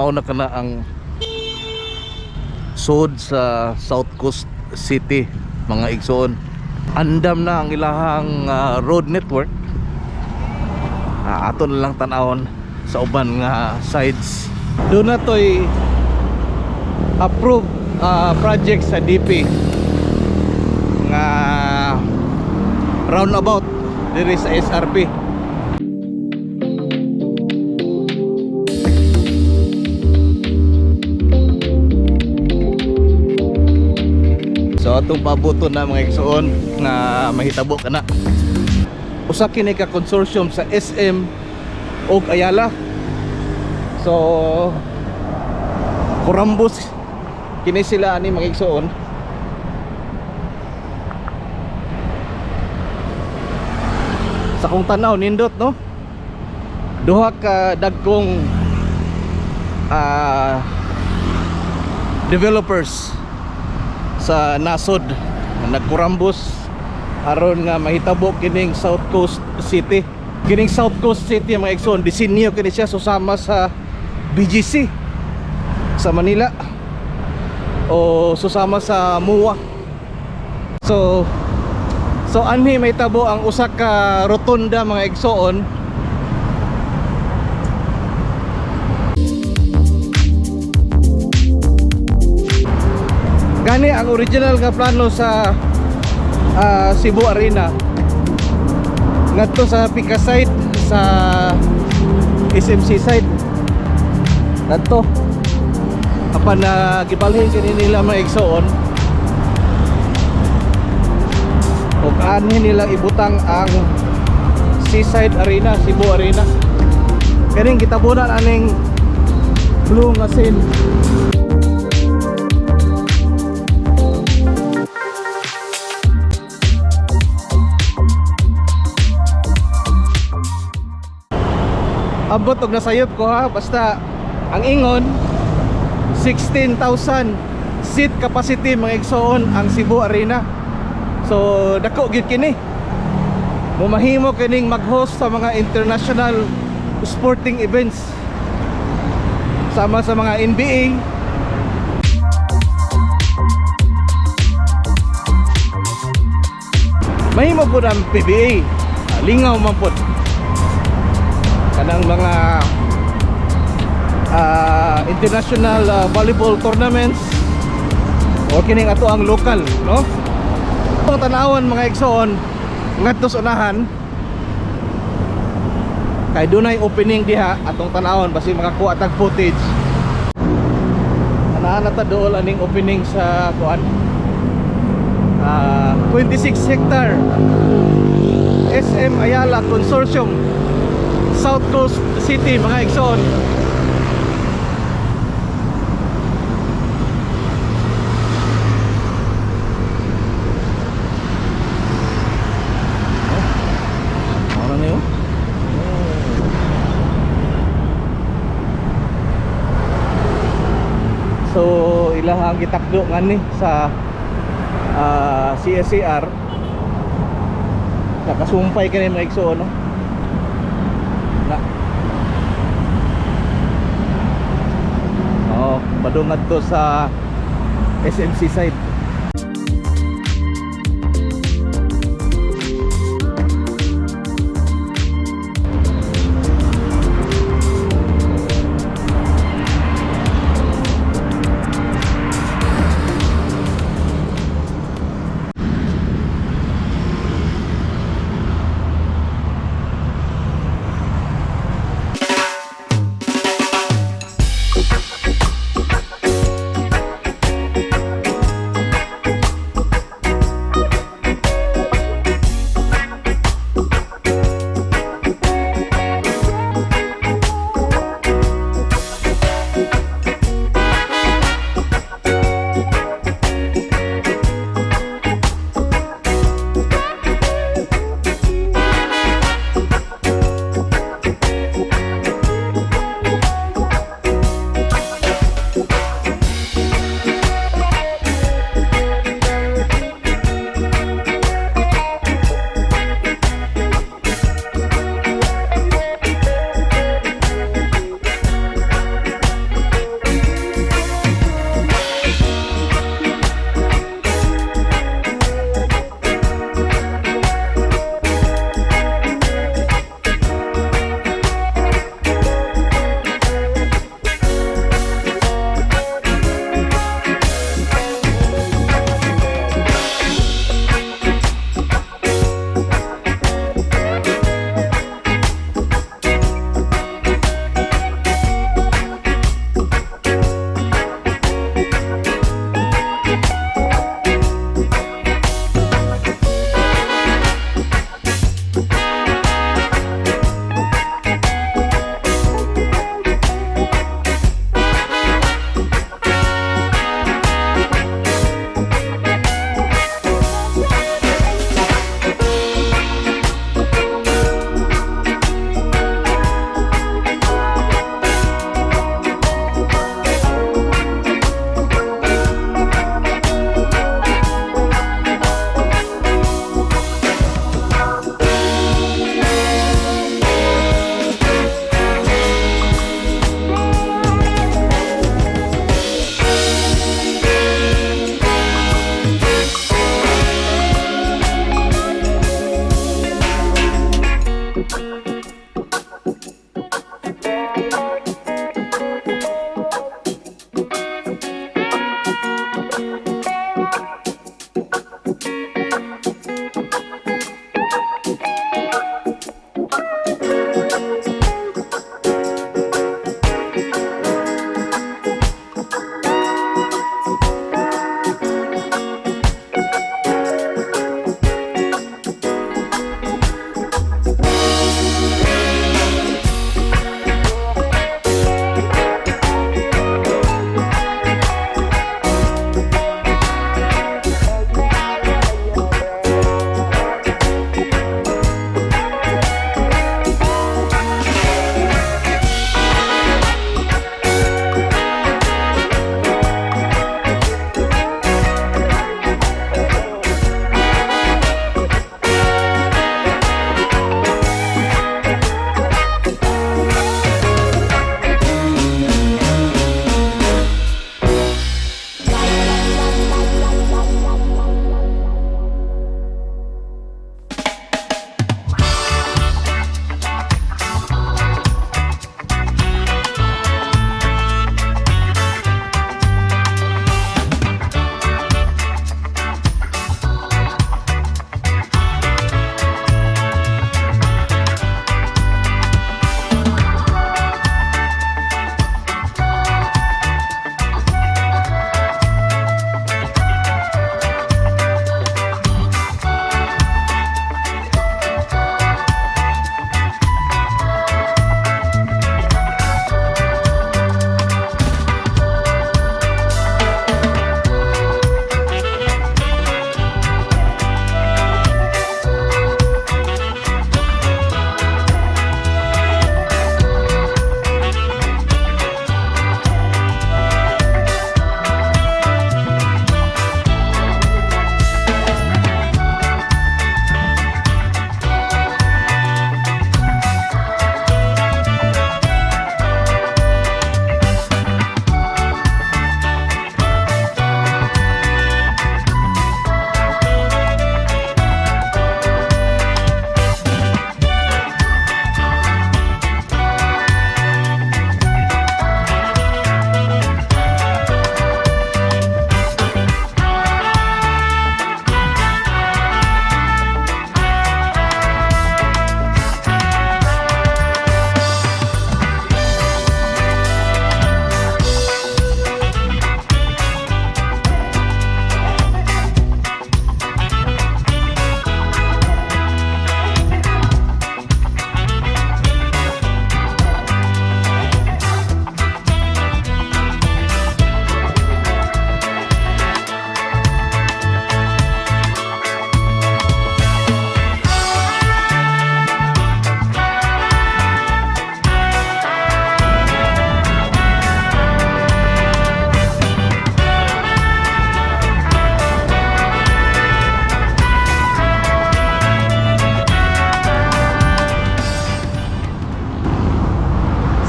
Mao na kana ang sud sa South Coast City, mga igsoon. Andam na ang ilahang road network. Ato na lang tan-awon sa uban nga sides. Duna na to'y approved project sa DP nga roundabout diri sa SRP. So atong pabuto na, mga igsoon, nga mahitabo kana. Usa kini ka consortium sa SM ug Ayala. So kurambos kini sila ani, mga igsoon. Sa kong tanaw, nindot, no? Duha ka dagkong developers sa nasod nagkurambos aron nga mahitabo kining South Coast City. Kining South Coast City, mga igsoon, disenyo kini siya susama sa BGC sa Manila o susama sa MUA. So anhi mahitabo ang usa ka rotunda, mga igsoon. Gani ang original nga plano sa Cebu Arena ngadto sa Pika side, sa SMC side ngadto. Apan na gibalhin kini nila, mga igsoon, ug anhi nila ibutang ang Seaside Arena, Cebu Arena. Kaning gitabunan aning blue nga scene. Ambot og nasayop ko ha, basta ang ingon 16,000 seat capacity, mga igsoon, ang Cebu Arena. So dako gyud kini. Mumahimo kining mag-host sa mga international sporting events. Sama sa mga NBA. Mahimo pud ang PBA. Lingaw man pud kanang mga international volleyball tournaments o kining ato ang local, no? Ang tanawon, mga igsoon, ngadto sa unahan kay dunay opening diha. Atong tanawon basi makakuha tag footage. Tanahan na ta dool aning opening sa kuan, 26 hectare SM Ayala Consortium South Coast City, mga igsoon. Oh. Ano na yun? So ilahang gitakdo ngani sa CSCR. Nakasumpay kani, mga igsoon, no? Na. Oh, padung ngadto sa SMC side.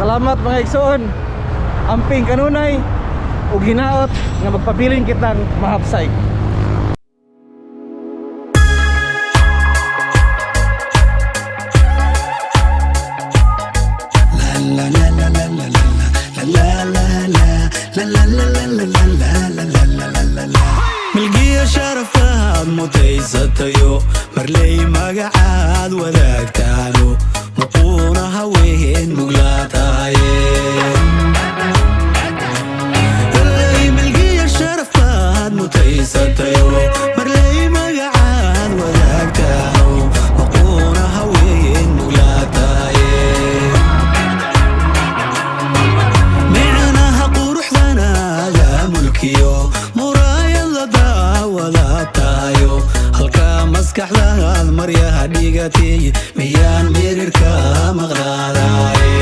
Salamat, mga igsoon. Amping kanunay ug hinaot nga magpabilin kitang mahapsay. Milgiya sharafaad mutaysatayo, marley magacaad wadaagtaano, muquuna haween muglaatahaye. Milgiya sharafaad mutaysatayo, marley magacaad wadaagtaano, muquuna haween muglaatahaye. Micnaha quruxdanaada mulkiyo, muraayada daawada tahayo, halka maskaxdaad maryaha dhigatay, miyaan mirirka maqnaadaye?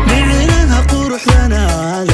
Micnaha quruxdanaada